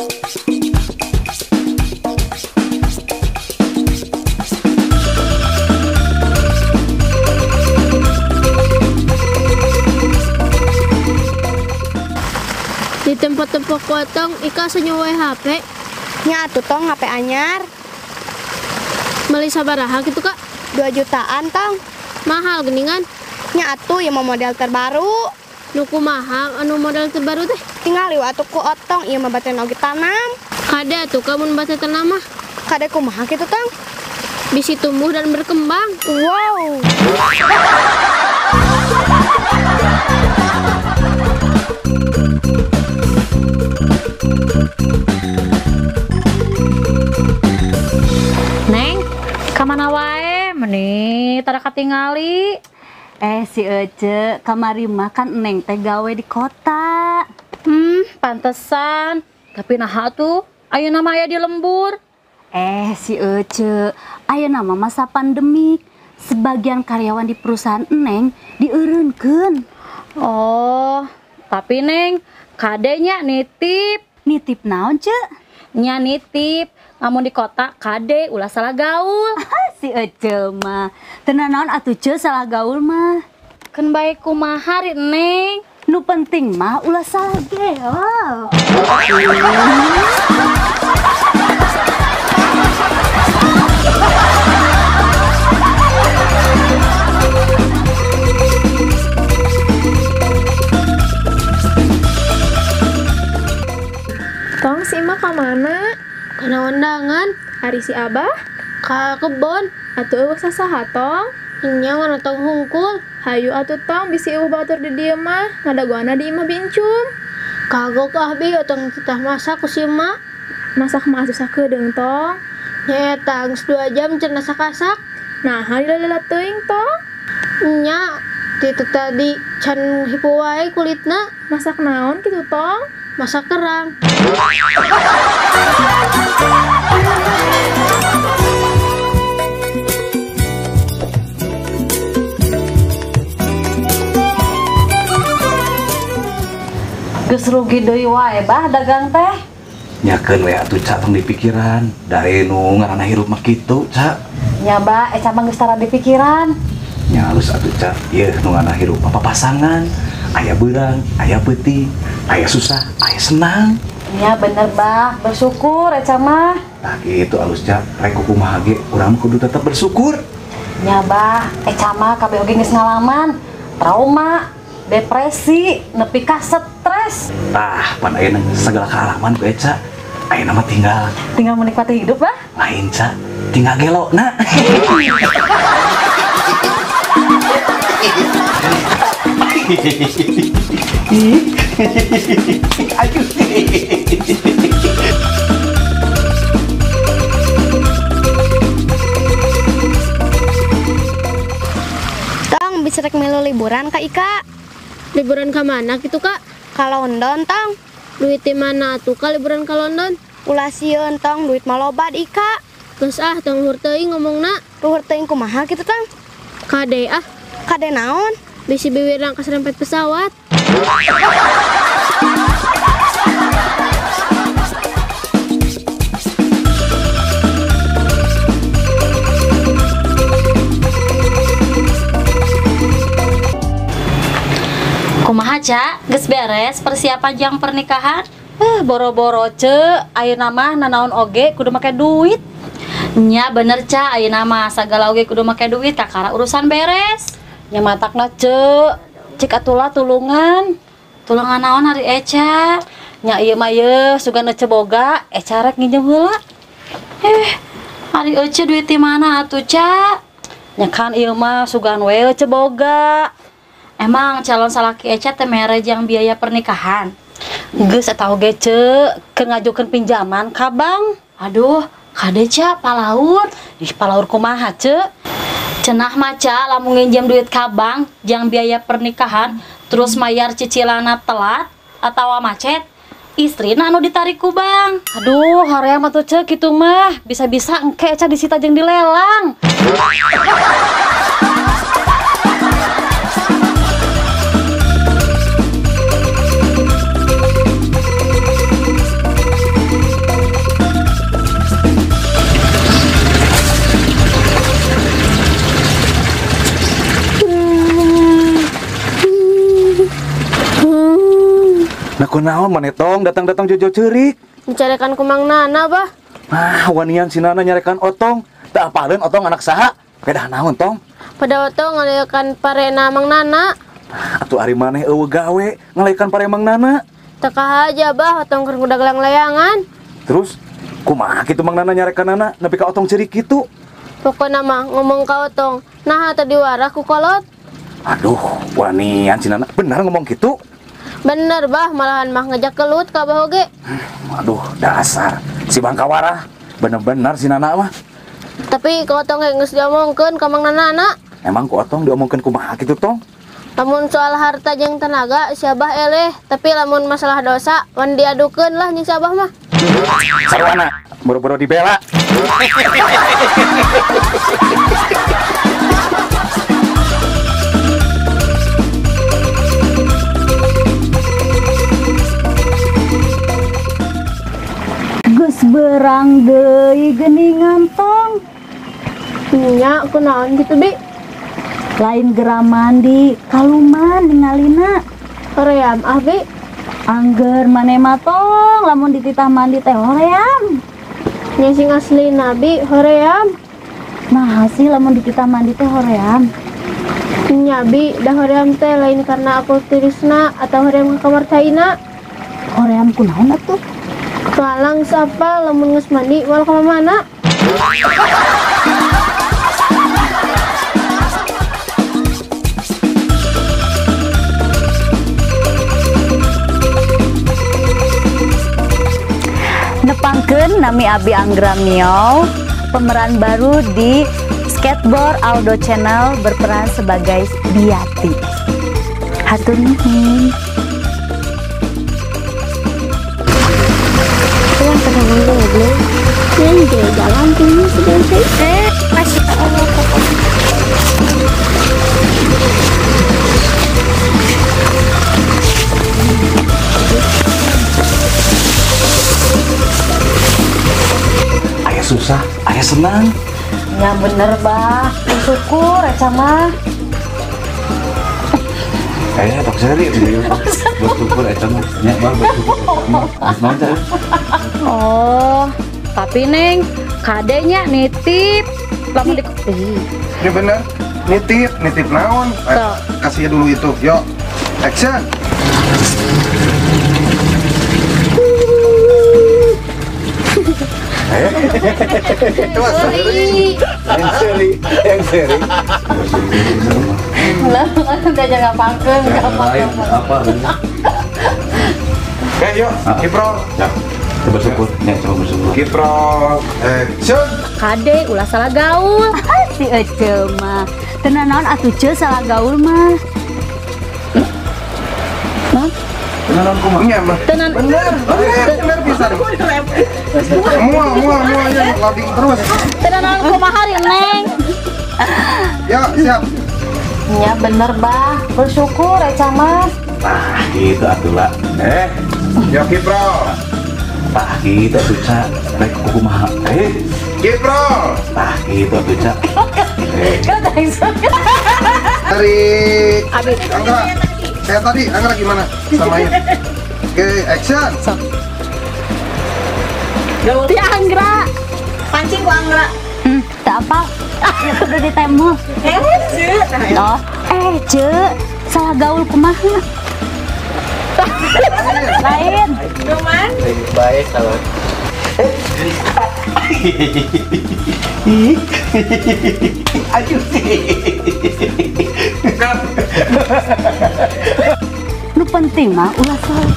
Di tempat-tempat potong Ika senyewa HP. Nya atuh tong HP anyar. Beli sabaraha gitu kak? 2 jutaan tong. Mahal geningan. Nya atuh ya mau model terbaru. Nu kumaha anu model terbaru teh? Tinggal liwat atuh ku otong ieu mah baterai oge tanam. Kade atuh ka mun baterai tanam mah. Kade kumaha kitu tong? Bisi tumbuh dan berkembang. Wow. Neng, kamana wae meni tara katingali. Si Ece kamari mah kan Neng teh gawe di kota. Pantesan. Tapi naha tuh ayeuna mah aya di lembur. Si Ece, ayeuna mah masa pandemik. Sebagian karyawan di perusahaan Neng dieureunkeun. Oh, tapi Neng, kadenya nitip. Nitip naon, Ce? Nya nitip, lamun di kota kade ulah salah gaul. Si Ece mah, teu naon atuh Ce salah gaul mah. Keun bae kumaha ri Neng? Nu penting mah ulah salah gaul. Tong si Ima ka mana? Kana undangan. Ari si Abah? Ka kebon. Atuh eueuh sasaha tong? Nya ngan otong hungkul. Hayu atuh tong bisi eueuh batur di dieu mah, ngadagoana di imah bincum. Kagok ah bi otong titah masak ku si Emak. Masak mah atuh sakedeung tong. Nya eta geus 2 jam can asak-asak. Nah, lila-lila teuing tong. Nya ti tadi can hipu wae kulitna. Masak naon kitu tong? Masak kerang. Geus rugi deui wae bah dagang teh. Nyakeun we atuh Ca tong dipikiran. Dari nu ngaranna hirup mah kitu, Ca. Nya bah eca mah geus tara dipikiran. Nya alus atuh Ca, ieu nu ngaranna hirup mah papasangan. Aya beurang, aya peuting, aya susah, aya senang. Nya bener bah, bersyukur eca mah. Tah kitu alus Ca, rek kumaha ge urang kudu tetep bersyukur. Nya bah, eca mah kabeh oge geus ngalaman trauma, depresi, nepi ka stres. Tah, pan ayeuna segala kaalaman ku eca. Ayeuna mah tinggal menikmati hidup bah. Lain Ca, tinggal gelokna. Aduh. Tong bisa rek melu liburan ka Ika. Liburan ka mana gitu kak? Ka London tong. Duit di mana tuh kak liburan ka London? Ulah sieun tong, duit mah loba di Ika. Geus ah tong luhur teuing ngomongna. Luhur teuing kumaha kitu tong? Kade ah. Kade naon? Bisi biwirang kaserempet pesawat. Kumaha Ca, geus beres persiapan jang pernikahan? Boro-boro ce, ayeuna mah nanaon oge kudu make duit. Nya bener Ca, ayeuna mah sagala oge kudu make duit kakara urusan beres. Nya matakna ce, cik atulah tulungan. Tulungan naon hari Eca? Nya ieu mah yeuh sugan ece boga, Eca rek nginjem heula. Hari Ece duit di mana atuh Ca? Nya kan ieu mah sugan we ece boga. Emang calon salaki Eca teh mere jang biaya pernikahan? Geus eta oge ce, keur ngajukeun pinjaman ka bank. Aduh, kade Ca palaur. Ih palaur kumaha ce? Cenah mah Ca lamun nginjem duit ka bank jang biaya pernikahan terus mayar cicilana telat atawa macet, istrina anu ditarik ku bank. Aduh, hoream atuh ce kitu mah, bisa-bisa engke Eca disita jeung dilelang. Kunaon maneh tong datang-datang jojo ceurik. Dicarekan ku Mang Nana, Bah. Ah, wanian si Nana nyarekan Otong. Teu apaleun Otong anak saha? Pedah naon tong? Pada Otong ngalekan parena Mang Nana. Atuh ari maneh eueuh gawe ngalekan pare Mang Nana. Teu kahaja, Bah, Otong keur ngudag layangan. Terus kumaha kitu Mang Nana nyarekan Nana nepi ka Otong ceurik kitu? Pokona mah ngomong ka Otong, naha teu diwarah ku kolot. Aduh, wanian si Nana bener ngomong kitu? Bener, Bah, malahan mah ngejak kelut ka Abah oge. Aduh, dasar si bangkawarah. Bener-bener si Nana mah. Tapi ku Otong ge geus diomongkeun ka Mang Nana. Emang ku Otong diomongkeun kumaha kitu, Tong? Lamun soal harta jeung tenaga si Abah eleh, tapi lamun masalah dosa wan diadukeun lah jeung si Abah mah. Sarwana, boro-boro dibela. Geus berang deui geuningan tong. Nya kunaon kitu, Bi? Lain geram mandi, kaluman ningalina. Hoream ah, Bi. Angger maneh mah tong lamun dititah mandi teh hoream. Nya sing aslina, Bi, hoream. Nah sih lamun dititah mandi teh hoream. Nya, Bi, dah hoream teh lain karena aku tirisna atau hoream ka kamar caina. Hoream kunaon atuh? Palang siapa lamun geus mandi moal ka mana? Nepangkeun nami Abi Anggra Miau, pemeran baru di Skateboard Aldo Channel berperan sebagai Biati. Hatur nuhun. Ayah susah, ayah senang. Ya bener, Bah. Bersyukur aja mah. Kayaknya tak seri bersyukur aja mah. Ya, Bah, bersyukur. Oh, tapi Neng, kadenya nitip. Lamun di Ini bener, nitip, nitip naon? Kasih dulu itu. Yuk, action. Itu seri. Yang seri, yang seri. Lah, udah jangan pangkem, lain apa? Oke, yuk, Kiprol. Ya, coba bersyukur, ya coba bersyukur. Kiprol, action. Kade ulah salah gaul. Si Ece mah, teu naon atuh ce salah gaul mah. Hah? Tenan kumaha? Nya mah. Tenan. Bener, bener pisan. Mual ya loading terus. Tenan kumaha ri Neng? Ya, siap. Ya bener, Bah. Bersyukur Eca mah. Tah gitu atuh lah. Ya Kiprol. Tah gitu atuh Ca. Rek kumaha? Kiprol. Tah gitu atuh Ca. Dari Anggra. Kayak tadi, Anggra gimana? Samain. Oke, action. Ti Anggra. Pancing ku Anggra. Tak apa. Ya udah ditemu. Oh, Ce, salah gaul kumaha? Lain. Cuman baik kalau Aduh. Nu penting mah ulah salah.